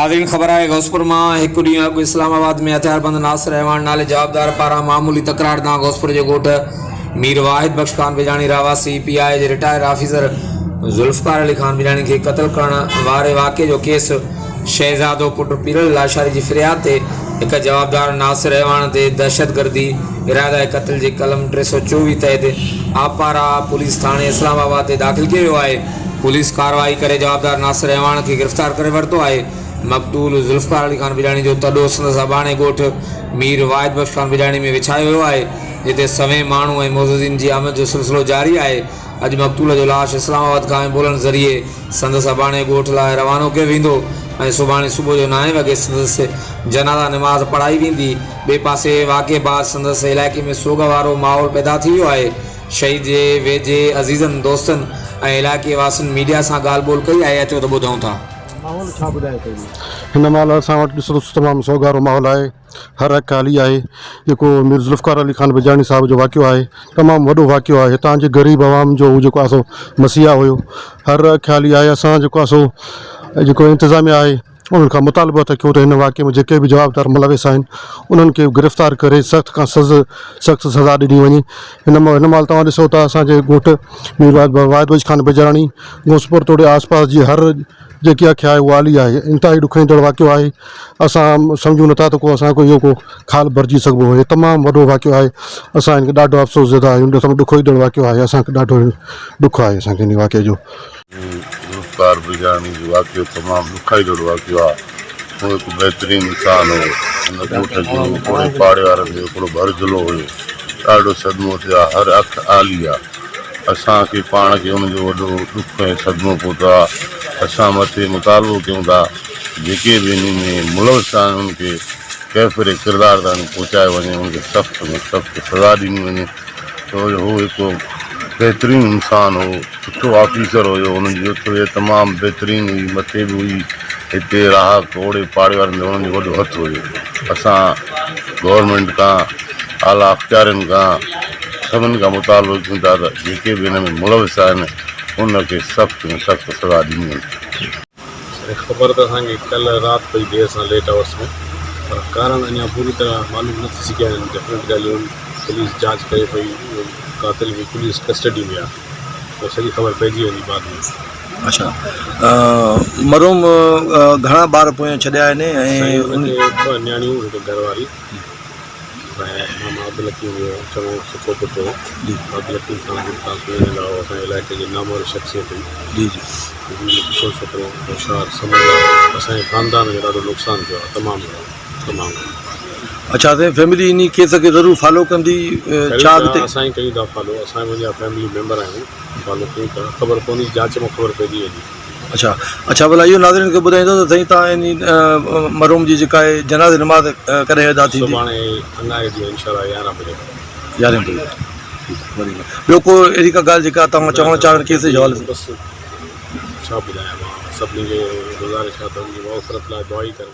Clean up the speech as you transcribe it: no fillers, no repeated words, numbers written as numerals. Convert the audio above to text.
ناظرين خبر آهي غوثپور مان هڪ ڏينهن اڳ اسلام آباد ۾ هٿياربند ناصر اعواڻ نالي جوابدار پاران معمولي تڪرار تان غوثپور جي ڳوٺ مير واحد بخش خان بجاڻي رهواسي پي آء اي جي رٽائرڊ آفيسر ذوالفقار علي خان بجاڻي کي قتل ڪرڻ واري واقعي جو ڪيس شهزادو پٽ پيرل لاشاري جي فرياد تي هڪ جوابدار ناصر اعواڻ تي دهشتگردي اراده قتل جي قلم 324 تحت آبپارا پوليس ٿاڻي اسلام آباد تي داخل ڪيو ويو آهي. پوليس ڪارروائي ڪري جوابدار ناصر اعواڻ کي گرفتار ڪري ورتو آهي. مقتول ذوالفقار علي خان بجاڻي جو تڏو سندس اباڻي ڳوٺ مير واحد بخش خان بجاڻي ۾ وڇايو ويو آهي، جتي سوين ماڻهو ۽ معززين جي آمد جو سلسلو جاري آهي. اڄ مقتول جو لاش اسلام آباد کان ايمبولنس ذريعي سندس اباڻي ڳوٺ لاء روانو ڪيو ويندو ۽ سڀاڻي صبح جو نائين وڳي سندس جنازه نماز پڙهائي ويندي. ٻئي پاسي واقعي بعد سندس علائقي ۾ سوڳ وارو ماحول پيدا ٿي ويو آهي. شهيد جي ويجهي عزيزن، دوستن ۽ علائقي واسين ميڊيا سان ڳالهه ٻولهه ڪئي آهي اچو ته ٻڌون ٿا. ماحول ڇا ٻڌائي پئي؟ هن مهل اسان وٽ ڏسو ته تمام سوڳوارو ماحول آهي هر اک خالي آهي جيڪو مير ذوالفقار علي خان بجاڻي صاحب جو واقعو آهي تمام وڏو واقعو آهي هتان جي غريب عوام جو هو جيڪو آهي سو مسيحا هيو هر اک خالي آهي اسان جيڪو آهي سو جيڪو انتظاميا آهي انهن کان مطالبو ٿا ڪيون ته هن واقعي ۾ جيڪي به جوابدار ملوث آهن انهن کي گرفتار ڪري سخت کان سخت سزا ڏني وڃي هن هن مهل توهان ڏسو ته اسانجي ڳوٺ مير واحد بخش خان بجراڻي غوثپور توڙي آس پاس جي هر جيڪي اک آهي اها آلي آهي انتهائي ڏکوئيندڙ واقعو آهي اسان سمجهون نٿا ته ڪو اسان ڪو اهو ڪو خال ڀرجي سگهبو هي تمام وڏو واقعو آهي اسان هن کي ڏاڍو افسوس زده آهيون ڏکوئيندڙ واقعو آهي اسانکي ڏاڍو ڏک آهي اسانکي هن واقعي جو. ذوالفقار بجاڻي جو واقعو تمام ڏکائيندڙ واقعو آهي. هو هڪ بهترين انسان هو. هن ڳوٺ جو اوڙي پاڙي وارن جو هڪڙو ڀرجهلو هيو. ڏاڍو صدمو ٿيو آهي. هر اک آلي آهي. اسان کي پاڻ کي ان جو وڏو ڏک ۽ صدمو پهتو آهي. اسان مٿي مطالبو ڪيون ٿا جيڪي به انهي ۾ ملوث آهن انهن کي ڪيفر ڪردار تائين پهچايو وڃي انهن کي سخت ۾ سخت سزا ڏني وڃي. ڇو جو هو هڪ بهترين انسان هو، سٺو آفيسر هيو، هن جي اٿ ويهه تمام بهترين هئي، مٿي به هئي، هتي رهاڪ اوڙي پاڙي وارن تي هنن جو وڏو هٿ هيو. اسان گورنمينٽ کان، اعليٰ اختيارين کان، سڀني کان مطالبو ڪيون ٿا ته جيڪي به هن ۾ ملوث آهن، ان کي سخت ۾ سخت سزا ڏني وڃي. سائين خبر ته اسان کي ڪلهه رات پئي دير سان ليٽ آورس ۾ پر ڪارڻ اڃا پوري طرح معلوم نه ٿي سگهيا آهن ڊفرنٽ ڳالهيون آهن پوليس جاچ ڪري پئي اهو قاتل به پوليس ڪسٽڊي ۾ آهي پوء سڄي خبر پئجي ويندي بعد ۾. اڇا مرحوم گهڻا ٻار پويان ڇڏيا آهن ۽ سائين ان کي ٻه نياڻيون هڪ گهر واري. ۽ ماما عبدالحڪيم هيو چڱو سٺو پٽ هو عبدالحڪيم خان به تان سڃاڻيندا هئا اسان جي علائقي جي نامور شخصيت هئي جي جي سٺو ڇوڪرو هوشيار سمجهدار اسان جي خاندان جو ڏاڍو نقصان ٿيو آهي تمام گهڻو تمام گهڻو. اڇا سائين فيملي انهي ڪيس کي ضرور فالو ڪندي ڇا اڳتي. اسان ئي ڪيون ٿا فالو اسان به ان جا فيملي ميمبر آهيون فالو ڪيون ٿا خبر پوندي جاچ مان خبر پئجي ويندي. اڇا اڇا ڀلا اهو ناظرين کي ٻڌائيندو ته سائين تان انهي مرحوم جي جيڪا آهي جنازي نماز ڪڏهن ادا ٿيندي؟ سڀاڻي اڱاري ڏينهن انشاء الله يارهن بجي کان. يارهين بجي ٺيڪ آهي وڏي ڳالهه ٻيو ڪو اهڙي ڪا ڳالهه جيڪا توهان چوڻ چاهيو ڪيس جي حوالي سان؟ بس ڇا ٻڌايان مان سڀني کي گذارش آهي ته ان جي مغفرت لاء دعا ئي ڪرن.